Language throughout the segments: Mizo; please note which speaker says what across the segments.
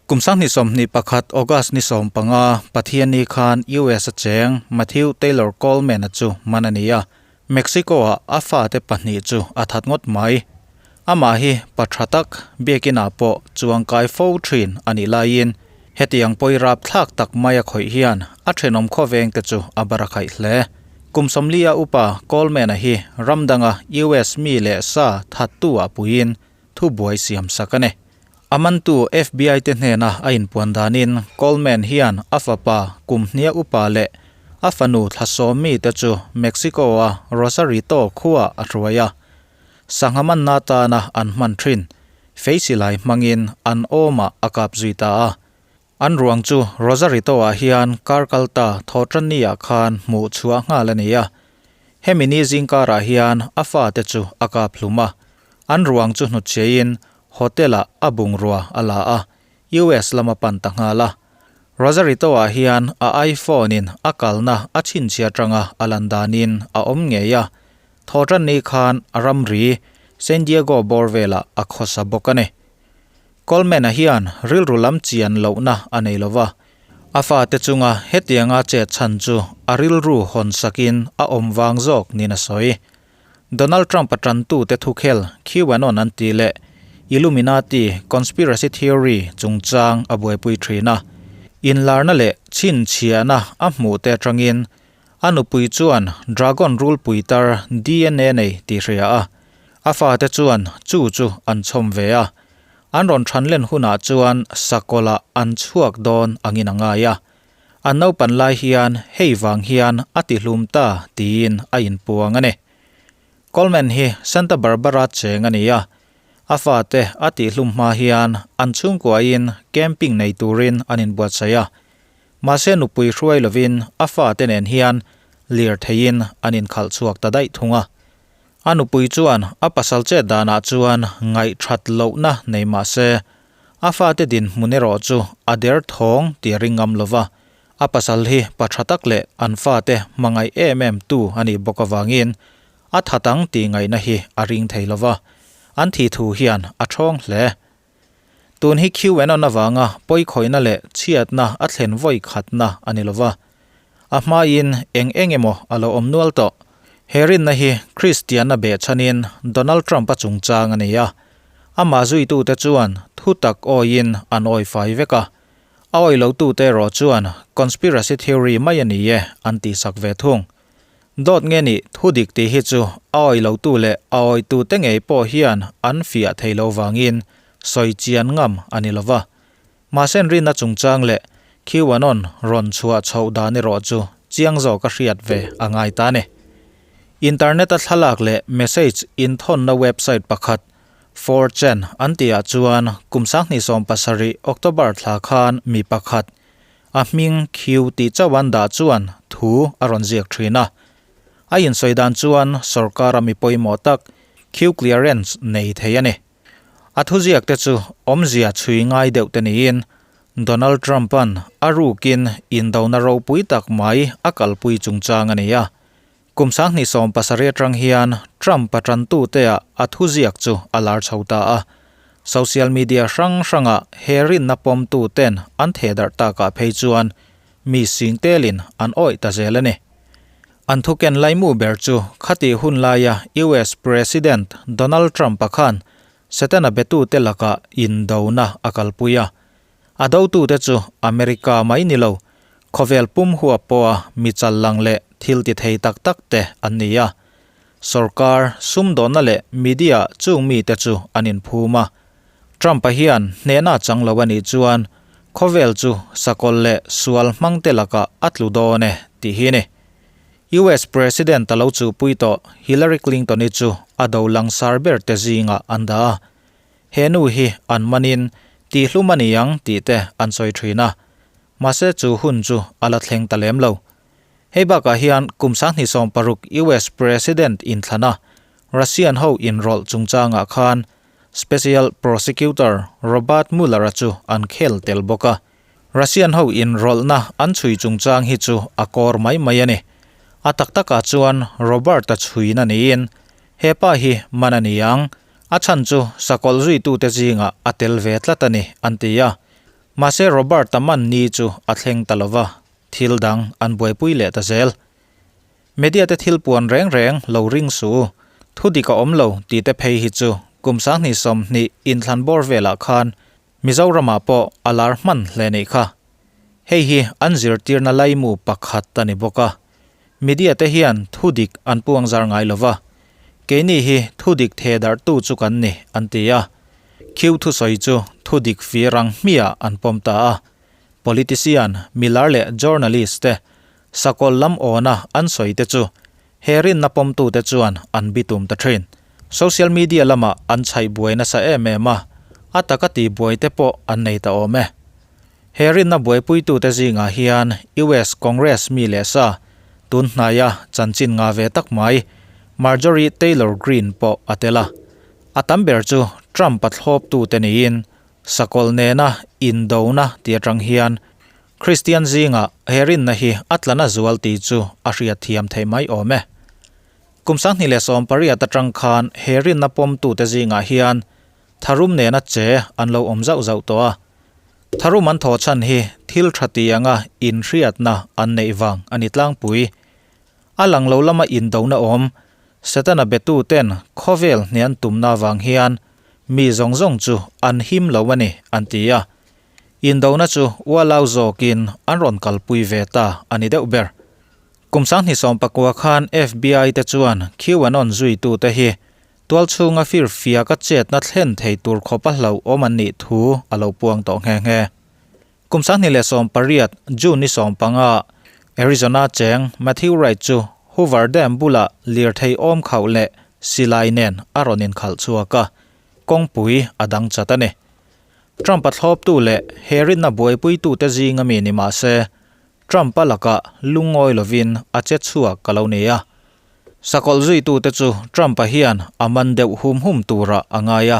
Speaker 1: Kum 2021 August ni 15 Pathianni khan US a cheng Matthew Taylor Coleman-a chu man a ni a, Mexico-ah a fate pahnih chu a that ngawt mai. Amah hi pa tha tak biakinah pawh chuangkai fo thin a nih laiin hetiang pawi rapthlak tak mai a khawih hian a thenawm khawvengte chu a bar a khaih hle. Kum 40 a upa Coleman-a hi ram danga US mi leh sa thattu ah puiin thubuai siam sak a ni. A mantu FBI te hnena a inpuan danin Coleman hian a fapa kum hnia upa leh a fanu thla sawm mite chu Mexico-a Rosarito khuaah a hruai a. Sangha manna atana an hman thin feisilai hmangin an awmah a kap zui ta a. An ruang chu Rosarito-ah hian kar kalta Thawhtanni-ah khan hmuh chhuah nghal a ni a. Hemi ni zingkarah hian a fate chu a kap hlum a. An ruang chu hnutchhiain Hotel-ah a bungrua a la a, US lam a pan ta nghal a. Rosarito-ah hian a iPhone-in a kalna a chhinchhiah atanga a lan danin a awm ngei a. Thawhtanni khan a ramri San Diego bawr velah a khawsa bawk a ni. Coleman-a hian rilru lam chian lohna a nei lo va, a fate chunga hetianga chet chhan chu a rilru hawn sakin a awm vang zawk niin a sawi. Donald Trump-a tantute thukhel QAnon an tih leh Illuminati conspiracy theory chungchang a buaipui thin a. Inlarna leh chhinchhiahna a hmuhte atangin a nupui chuan dragon rulpui tar DNA nei tih hria a, a fate chuan chu chu an chhawm ve a. An rawn thanlen hunah chuan sakawlh-ah an chhuak dawn angin a ngai a. An naupan lai hian hei vang hian a tihlum ta tiin a inpuang a ni. Coleman hi Santa Barbara cheng a ni a, a fate a tihlum hma hian an chhungkuain camping nei turin an inbuatsaih a. Mahse nupui hruai lovin a fate nen hian lirtheiin an inkhalh chhuak ta daih thung a. A nupui chuan a pasal chet danah chuan ngaihthat lohna nei mah se, a fate dinhmun erawh chu a der thawng tih a ring ngam lo va, a pasal hi pa tha tak leh an fate hmangaih em em tu a nih bawk avangin a that ang tih ngaihna hi a ring thei lo va, an thih thu hian a thawng hle. Tun hi QAnon avanga pawikhawihna leh chhiatna a thlen vawi khatna a ni lo va. A hmain eng eng emaw a lo awm nual tawh. He rinna hi Kristianna behchhanin Donald Trump-a chungchang a ni a. Amah zuitute chuan thu tak awiin an awi fai vek a. A awi lotute erawh chuan conspiracy theory mai a ni e an tihsak ve thung. Dawt nge nih thu dik tih hi chu a awi lotu leh a awitute ngei pawh hian an fiah thei lo vangin sawi chian ngam a ni lo va. Mahse rinna chungchang leh QAnon rawn chhuah chhoh dan erawh chu chiang zawk a hriat ve a ngai ta a ni. Internet-a thlalak leh message inthawnna website pakhat 4chan an tihah chuan kum 2017 October thla khan mi pakhat A hming Q tih chauh an dah chuan thu a rawn ziak thin a. A insawi dan chuan sorkara mi pawimawh tak Q clearance nei thei a ni. A thuziak te chu awmzia chhui ngai deuh te niin Donald Trump-a'n a rukin indona ropui tak mai a kalpui chungchang a ni a. Kum 2017 atang hian Trump-a tantuteah a thuziak chu a lar chho ta a. Social media hrang hrangah he rinna pawmtuten an thehdarh takah phei chuan mi sing telin an awih ta zel a ni. An thuken laimu ber chu khatih hun laia US President Donald Trump-a khan Setana betute lakah indona a kalpui a. A dotute chu America mai ni lo, khawvel pum huap pawha mi challang leh thil ti thei tak tak te an ni a. Sorkar, sumdawnna leh media chung mite chu an inphum a. Trump-a hian hnehna chang lo a nih chuan khawvel chu sakawlh leh sual hmangte lakah a tlu dawn e tih hi a ni. US President a lo chuhpui tawh Hillary Clinton-i chu a do langsar ber te zingah an dah a. He nu hi an manin tihlum a ni ang tih te an sawi thin a, mahse chu hun chu a la thleng ta lem lo. Hei bakah hian kum 2016 US President inthlana Russian ho inrawlh chungchangah khan Special Prosecutor Robert Mueller-a chu an khel tel bawk a. Russian ho inrawlhna an chhui chungchang hi chu a kawr mai mai a ni. A tak takah chuan Robert-a chhuina niin hepa hi man a ni ang. A chhan chu sakawlh zuitute zingah a tel ve tlat a ni, an ti a. Mahse Robert-a man ni chu a thleng ta lo va, thil dang an buaipui leh ta zel. Media te thil puan reng reng lo ring suh u, thu dik a awm lo tih te phei hi chu kum 2020 inthlan bawr velah khan Mizoramah pawh a lar hman hle neih kha. Hei hi an zirtirna laimu pakhat a ni bawk a. Media te hian thu dik an puang zar ngai lo va, keini hi thu dik the darhtu chu kan ni an ti a. Khiu thusawi chu thu dik fir ang hmiah an pawm ta a. Politician, milar leh journalist te sakawl lam awna an sawi te chu he rinna pawmtute chuan an bitum ta thin. Social media lamah an chhaih buai nasa em em a, a taka tih buai te pawh an nei ta awm e. He rinna buaipuitute zingah hian US Congress mi leh sa, tun hnaia chanchin nga ve tak mai Marjorie Taylor Greene pawh a tel a. A tam ber chu Trump-a thlawptute niin Sakawlh nena indona tih atang hian Kristian zingah he rinna hi a tlana zual tih chu a hriat thiam theih mai awm e. Kum 2018 atang khan he rinna pawmtute zingah hian tharum nena che an lo awm zauh zauh tawh a. Tharum an thawh chhan hi thil tha ti anga inhriatna an neih vang a ni tlangpui. A lang lo lama indona awm Setana betuten khawvel hnian tumna vang hian mi zawng zawng chu an him lo a ni an ti a. Indona chu ualau zawkin an rawn kalpui ve ta a ni deuh ber. Kum 2019 khan FBI te chuan QAnon zuitute hi tualchhunga firfiaka chetna thlen thei tur khawpa hlauhawm an nih thu a lo puang tawh nghe nghe. Kum 2018 June ni 15 Arizona cheng Matthew Wright chu Hoover Dam bulah lirthei awm khauh leh silai nen a rawn inkhalh chhuak a, kawngpui a dang chat a ni. Trump-a thlawptu leh he rinna buaipuitute zinga mi ni mah se, Trump-a lakah lungawi lovin a che chhuak ka lo ni a. Sakawlh zuitute chu Trump-a hian a man deuh hum hum turah a ngai a.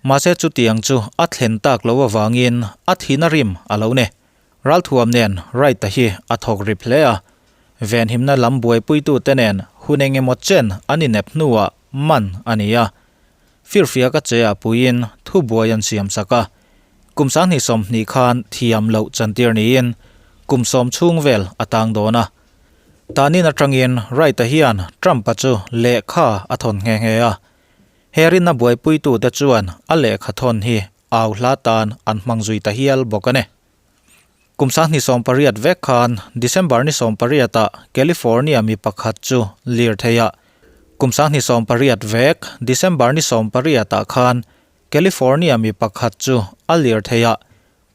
Speaker 1: Mahse chutiang chu a thlen tak lo avangin a thihna rim a lo ni. Ralthuam nen Wright-a hi a thawk rip hle a, venhimna lam buaipuitute nen hun eng emaw chen an inep hnuah man a ni a. Firfiak a che ah puiin thubuai an siam sak a, kum 2020 khan thiam loh chantir niin kum 10 chhung vel a tang dawn a. Tanin atangin Wright-a hian Trump-a chu lehkha a thawn nghe nghe a, He rinna buaipuitute chuan a lehkha thawn hi au hla tan an hmang zui ta hial bawk a ni. Kum 2018 vek khan December ni 18 ah California mi pakhat chu lirthei ah Kum 2018 vek December ni 18 ah khan California mi pakhat chu a lirthei ah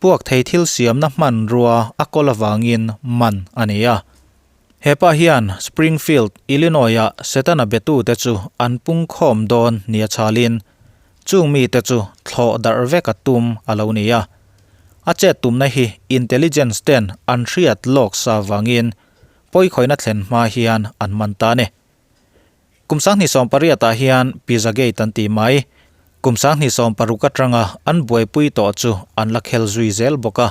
Speaker 1: puak thei thil siamna hmanrua a kawl avangin man a ni a. He pa hian Springfield, Illinois-ah Setana betute chu an pungkhawm dawn nia chhalin chung mite chu thlawh darh vek a tum a lo ni a. A chet tumna hi intelligence ten an hriat lawk sa vangin pawikhawihna thlen hma hian an man ta a ni. Kum 2018 ah hian Pizzagate an tih mai. Kum 2016 atanga an buaipui tawh chu an la khel zui zel bawk a.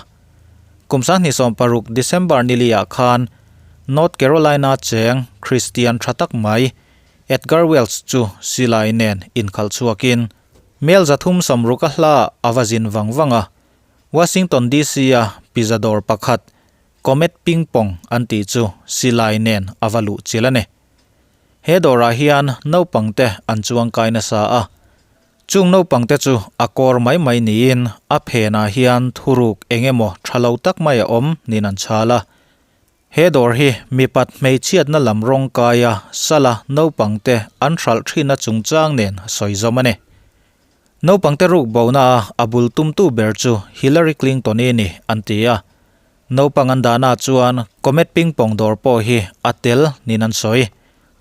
Speaker 1: Kum 2016 December nili ah khan North Carolina cheng Christian tha tak mai Edgar Wells chu silai nen inkhalh chhuakin mel 360 a hla a va zin vang vang a. Washington DC a pizza dawr pakhat Comet Ping Pong an tih chu silai nen a va luh chilh a ni. He dawrah hian naupangte an chuangkai nasa a, chung naupangte chu a kawr mai mai niin a phenah hian thuruk eng emaw tha lo tak mai a awm niin an chhal a. He dawr hi mipat hmeichhiatna lam rawng kaia sala naupangte an hralh thinna chungchang nen sawi zawm a ni. Naupangte ruk bona a a bul tumtu ber chu Hillary Clinton-i ni an ti a. Naupang an dahna chuan Comet Ping Pong dawr pawh hi a tel niin an sawi.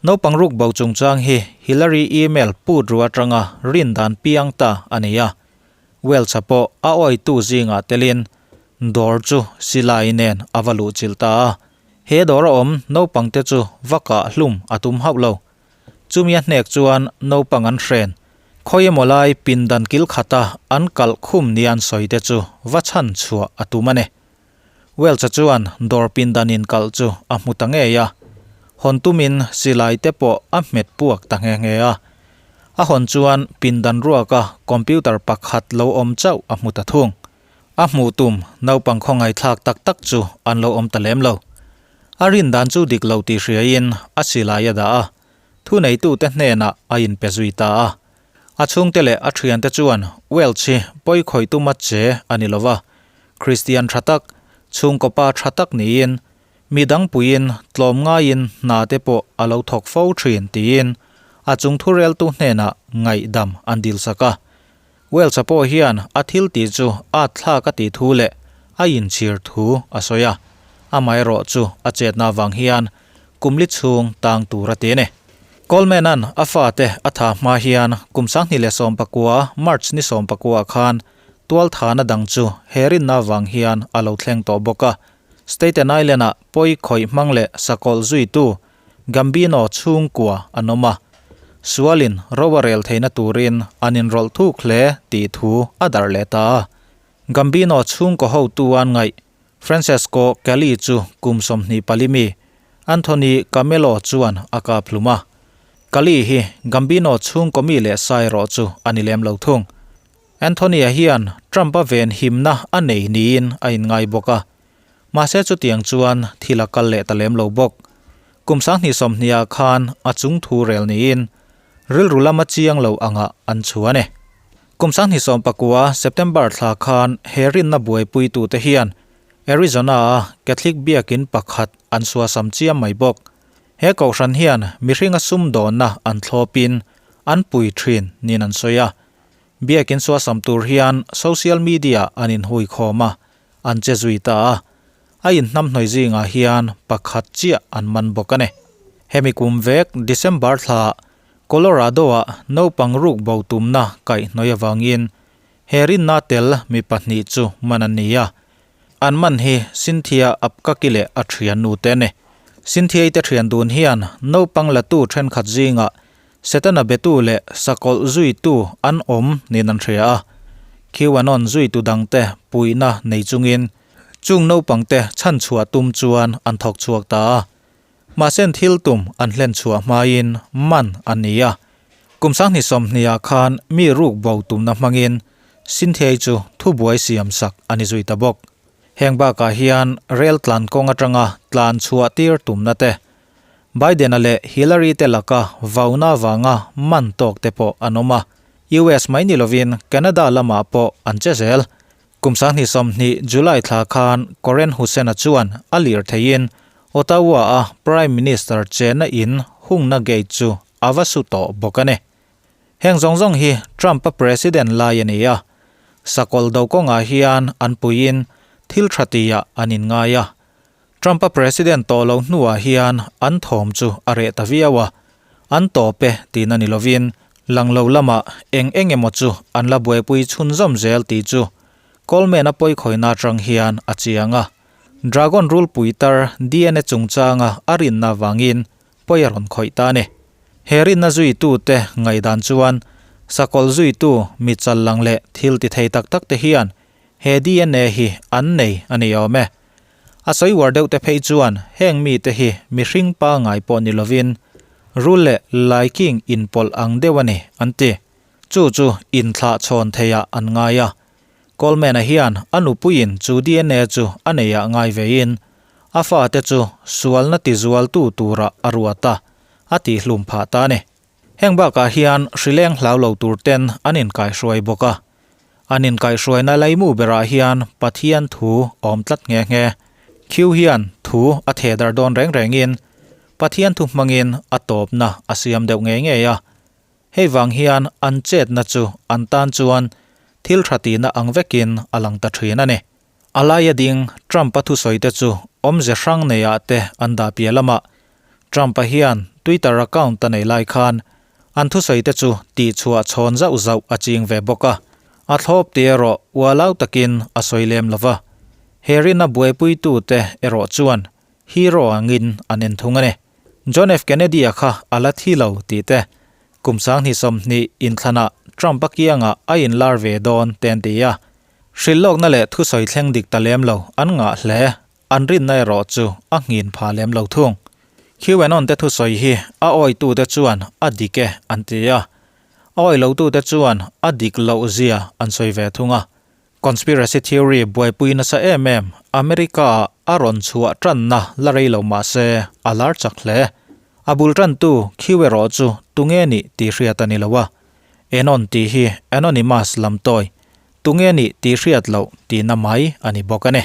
Speaker 1: Naupang ruk bo chungchang hi Hillary email put ru atanga rin dan piang ta a ni a. Welch-a pawh a awitu zingah telin dawr chu silai nen a va luh chilh ta a. He dawr a awm naupangte chu va kah hlum a tum hauh lo. Chumi a hnek chuan naupang an hren. Khawi emaw lai pindan kil khata an kalh khum nia an sawi te chu va chhan chhuah a tum a ni. Welch-a chuan dawr pindan in kalh chu a hmu ta ngei a. Hawn tumin silai te pawh a hmet puak ta nghe nghe a. A hawn chuan pindan ruaka computer pakhat lo awm chauh a hmu ta thung. A hmuh tum naupang khawngaihthlak tak tak chu an lo awm ta lem lo. A rin dan chu dik lo tih hriain a silai a dah a, thuneitute hnenah a inpe zui ta a. A chhungte leh a thiante chuan Welch hi pawi khawih tuma che a ni lova, Kristian tha tak, chhungkaw pa tha tak niin mi dangpuiin tlawm ngaiin hna te pawh a lo thawk fo thin tiin a chung thureltu hnenah ngaihdam an dilsak a. Welch-a pawh hian a thil tih chu at thlak a tih thu leh a inchhir thu a sawi a, amaherawh chu a chetna avang hian kum li chhung tang tur a ti a ni. Coleman-a'n a fate a tha hma hian kum 2019 March ni 19 ah khan tualthana dang chu he rinna avang hian a lo thleng tawh bawk a. Staten Island-ah pawi khawih hmang leh sakawlh zuitu Gambino chhungkua an awm a, sualin ro a rel theihna turin an inrawlh thuk hle tih thu a darh leh ta a. Gambino chhungkaw hotu an ngaih Francesco Cali chu kum 24 mi Anthony Camelo chuan a kap hlum a. Cali hi Gambino chhungkaw mi leh sai erawh chu a ni lem lo thung. Anthony-a hian Trump-a ven himna a nei niin a inngai bawk a. Mahse chutiang chuan thil a kal leh ta lem lo bawk. Kum 2020 ah khan a chung thu rel niin rilru lama chiang lo angah an chhuan e. Kum 2019 September thla khan he rinna buaipuitute hian Arizona-a Catholic biakin pakhat an suasam chiam mai bawk. He kohhran hian mihringa sumdawnna an thlawpin an pui thin niin an sawi a. Biakin suasam tur hian social media an inhui khawm a, an che zui ta a. A inhnamhnawih zingah hian pakhat chiah an man bawk a ni. Hemi kum vek December thla Colorado-ah naupang ruk bo tumna kaihhnawih avangin he rinna tel mi pahnih chu man an ni a. An man hi Cynthia Apkaki leh a thiannu te a ni. Cynthia-i te thian dun hian naupang latu thenkhat zingah Setana betu leh sakawlh zuitu an awm niin an hria a. QAnon zuitu dangte puihna nei chungin chung naupangte chhanchhuah tum chuan an thawk chhuak ta a. Mahse thil tum an hlen chhuah hmain man an ni a. Kum 2020 ah khan mi ruk bo tumna hmangin Cynthia-i chu thubuai siam sak a ni zui ta bawk. Heng bakah hian rel tlan kawng atanga tlan chhuah tir tumna te Biden-a leh Hillary te laka vauna vanga man tawk te pawh an awm a, US mai ni lovin Canada lamah pawh an che zel. Kum 2020 July thla khan Koren Hussen-a chuan a lir theiin Ottawa-a Prime Minister chenna in hungna gate chu a va su tawh bawk a ni. Heng zawng zawng hi Trump-a President lai a ni a, sakawlh do kawngah hian an puiin thil tha tihah an inngai a. Trump-a President tawh loh hnuah hian an thawm chu a reh ta viau a, an tawp e tihna ni lovin lang lo lamah eng eng emaw chu an la buaipui chhunzawm zel tih chu Coleman-a pawikhawihna atang hian a chiang a. Dragon rulpui tar DNA chungchanga a rinna avangin pawi a rawn khawih ta a ni. He rinna zuitute ngaihdan chuan sakawlh zuitu mi chal lang leh thil ti thei tak tak te hian he DNA hi an nei a ni awm e. A sawi uar deuh te phei chuan heng mite hi mihring pangai pawh ni lovin rul leh laiking inpawlh ang deuh a ni an ti. Chu chu inthlah chhawn theiah an ngai a. Coleman-a hian a nupuiin chu DNA chu a neiah ngai vein a fate chu sualna tizualtu turah a ruat a, a tihhlum phah ta a ni. Heng bakah hian hrileng hlau lo tur ten an inkaihruai bawk a. An inkaihruaina laimu berah hian Pathian thu awm tlat nghe nghe. Khiu hian thu a theh darh dawn reng rengin Pathian thu hmangin a tawpna a siam deuh ngei ngei a. Hei vang hian an chetna chu an tan chuan thil tha tihna ang vekin a lang ta thin a ni. A laia ding Trump-a thusawite chu awmze hrang neiah te an dah piah lamah Trump-a hian Twitter account a nei lai khan an thusawite chu tihchhuah chhawn zauh zauh a ching ve bawk a, a thlawp tih erawh ualau takin a sawi lem lo va. He rinna buaipuitute erawh chuan hero angin an en thung a ni. John F. Kennedy-a kha a la thi lo tih te, kum 2020 inthlanah Trump-a kiangah a inlar ve dawn te an ti a. Hrilhlawkna leh thusawi thleng dik ta lem lo an ngah hle, an rinna erawh chu a nghin pha lem lo thung. QAnon te thusawi hi a awitute chuan a dik e an ti a, a awilotute chuan a dik loh zia an sawi ve thung a. Conspiracy theory buaipui nasa em em America-ah a rawn chhuah tanna la rei lo mah se a lar chak hle. A bul tantu khiu erawh chu tunge nih tih hriat a ni lo a. Anon tih hi anonymous lam tawi, tunge nih tih hriat loh tihna mai a ni bawk a ni.